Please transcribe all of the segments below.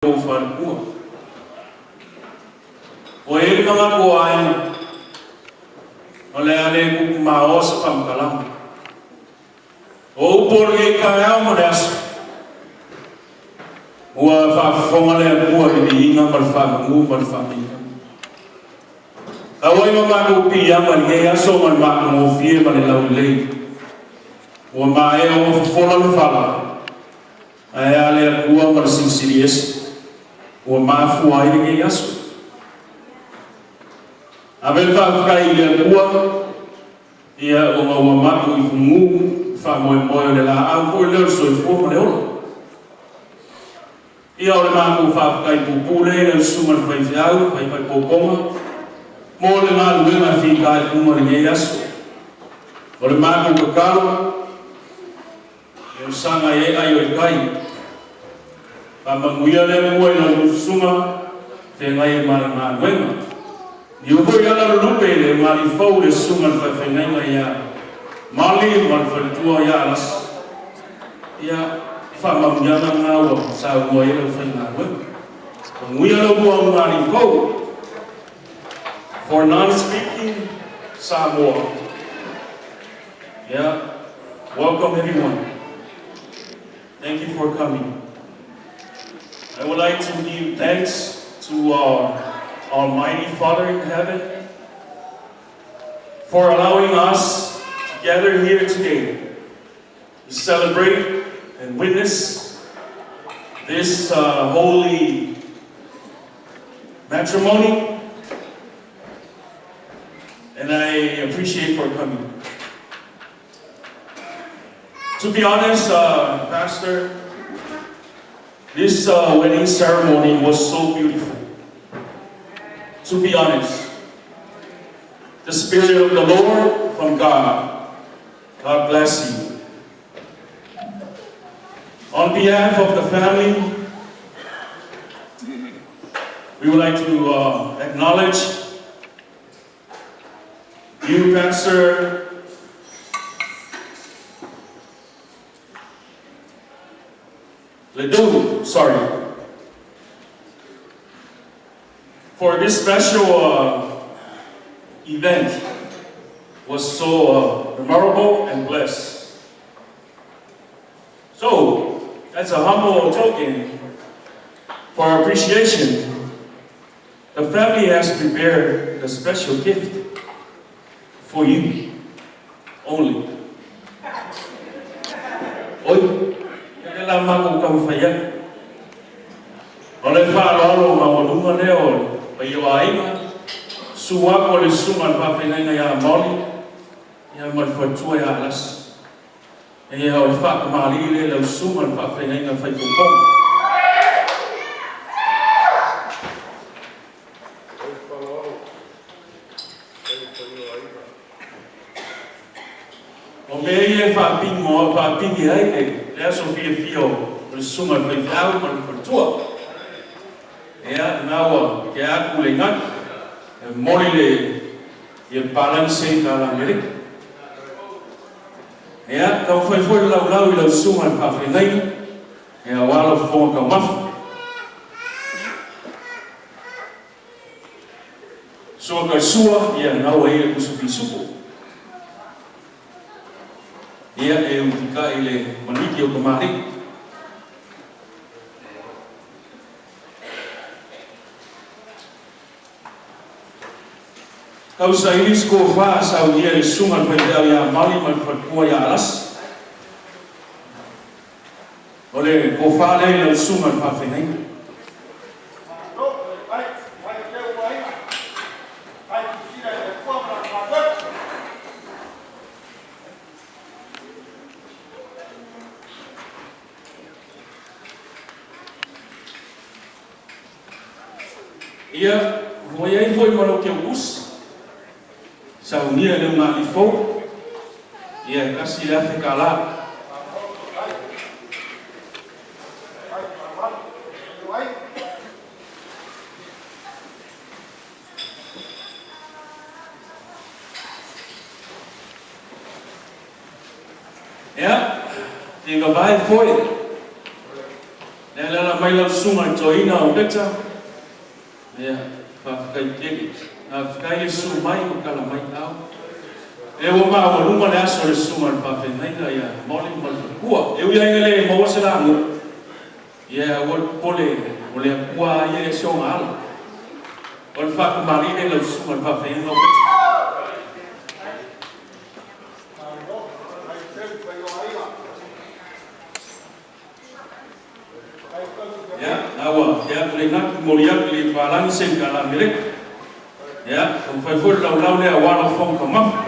Falekua. Ua i ai le manatu o aiga, o le a le tupumaoa se faamatalaga. O upu o lenei taeao ma le aso, ua faafofoga le Atua i le viiga ma le faamanu ma le faamanuiaga. Tau ai ma matou piiama i lenei aso ma le matagofie ma le laulelei. Ua maea ua fofola le fala, ae a le Atua ma le Silisili Ese ua mafua ai lenei aso. Ave le faafetai i le Atua, ia ona ua matou i fugu faamoemoe o le laau foi lea o le soifua ma le ola. Ia o le matou faafetai pupuu lea i lau susuga i le faifeau, faifaipopoga, mo le galuega e fitaituga i lenei aso. O le matou tatalo, e o saga i ai ai o le tai. Faamanuia le Atua i lau susuga, feagai ai ma le galuega. Ia foi ala lulupe i le malifou le susuga i le faafeagaiga ia Mali ma le faletua ia Alasi. Ia faamanuiaga na ua saunoa ai lau faigaluega. Manuia lau lua malifou. For non-speaking Samoa. Yeah, welcome everyone. Thank you for coming. I would like to give thanks to our Almighty Father in heaven for allowing us to gather here today to celebrate and witness this holy matrimony. And I appreciate for coming. To be honest, Pastor, this wedding ceremony was so beautiful. To be honest, the Spirit of the Lord from God, God bless you. On behalf of the family, we would like to acknowledge you, Pastor Ledoux, sorry, for this special event was so memorable and blessed. So, that's a humble token for appreciation. The family has prepared a special gift for you only. Oi, ke la mako kau whaia. O le whaaloalo ma walunga lea o le paia o aiga, suako le susuga i le faafeagaiga ia Maoli, ia ma le faletua ia Alasi. Ia o le faakamali'i lea i lau susuga i le faafeagaiga faipopoga. O mea ia e faapigi faapigi ai le aso fiafia o le susuga i le faifeau ma le faletua. Ia, na ua ke aku le ngaki, e moli le ia balance i ka la Amerika. Ia, tau fai foi le laulau i lau susuga i le faafeagaiga, ia aua lau fofoga taumafa. Sua kai sua, ia nau ai le pusu pisupo. Ia e utika i le maniki o ka mali. Tau saili se tofa saunia i le susuga i le faifeau ia Mali ma le faletua ia Alasi. O le tofa lea i lau susuga i le faafeagaiga. Ia, ua i ai foi ma lou teutusi, saunia i le ugaalifou, ia e $1,000. Ia, i vavae foi, lea le ala mai lau susuga i le toeaina o Peta. Ia, faafetai tele. Faafetai le susu mai ma tala mai ao. E ua maualuga le aso o le susuga i le faafeagaiga ia Molly ma le faletua. E ui lava ina le maua se lagou, ia aua le popole, o le Atua lava ia e ese ona ala. O le faatamalii lea i lau susuga i le faafeagaiga o Peta. Ia, na ua ia atu le inatu moli atu i le palagi se i tala Amerika. Ia, taumafai foi le laulau lea aua lau fofoga taumafa.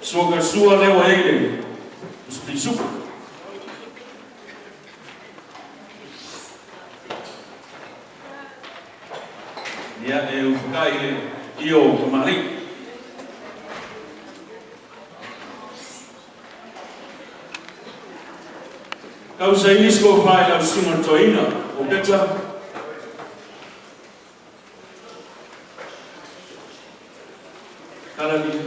Sua ka sua lea ua i ai le pisupu. Ia, e ufukai i le io o tamalii. Tau saili se tofa i lau susuga i le toeaina o Peta. Tala li.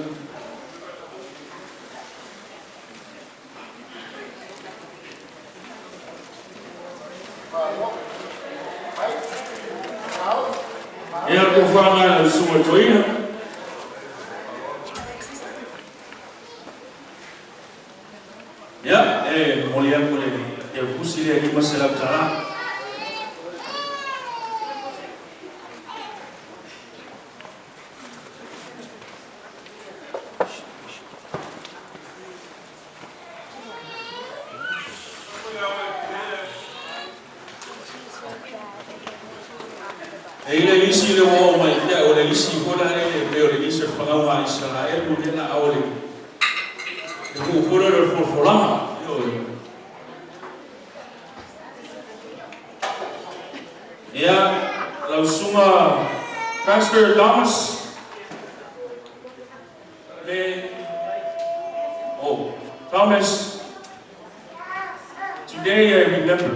Ia, le tofa lena i lau susuga i le toeaina. Ia, e momoli atu le teutusi lea e $500. E i le lisi le ua oo mai ia te au, o le lisi foi la lele e pei o le lisi o le fanauga a Isaraelu lea la o le tuu foi lea o le folafolaga. Ioe. Ia, lau susuga Pastor Thomas, le, oh, Thomas, today I remember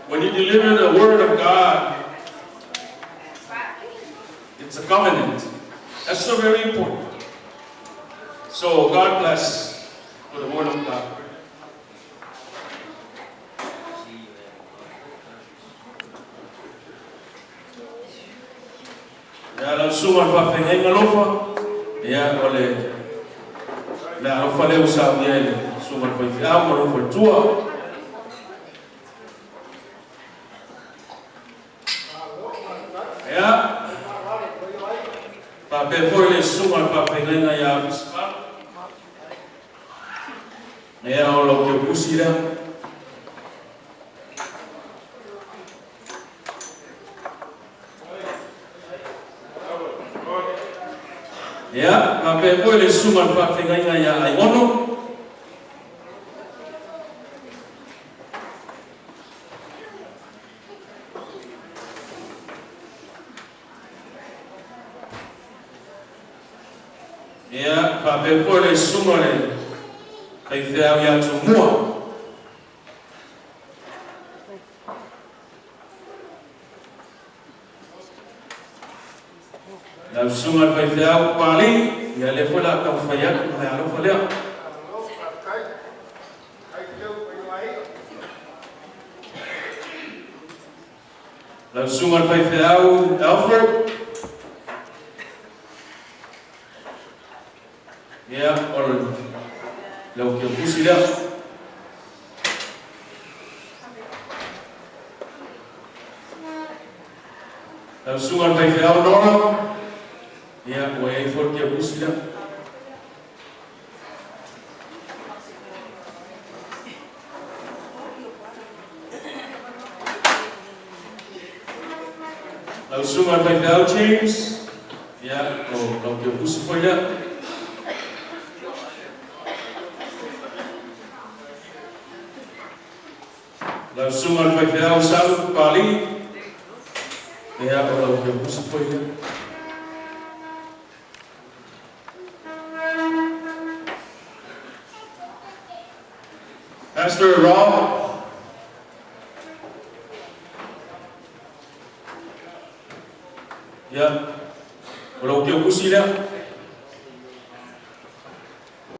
when you deliver the word of God, it's a covenant. That's so very important. So God bless for the word of God. Ia, lau susuga i le faafeagaiga Lofa, ia, o le meaalofa lea ua saunia e le susuga i le faifeau ma lou faletua. Ia, faapea foi le susuga i le faafeagaiga ia Afisipalo. Ia, o lau teutusi lea. Ia, faapea foi le susuga i le faafeagaiga ia Aiono. Ia, faapea foi le susuga i le faifeau ia Tumua. Lau susuga i le faifeau Pali, ia lea foi o le a taumafai atu le meaalofa lea. Lau susuga i le faifeau Alfred, ia, o lau teutusi lea. Lau susuga i le faifeau Nora, ia, ua i ai foi le teutusi lea. Lau susuga i le faifeau James, ia, o lau teutusi foi lea. Lau susuga i le faifeau Salu Pali, ia, o lau teutusi foi lea. Pastor Rob, ia, o lau teutusi lea.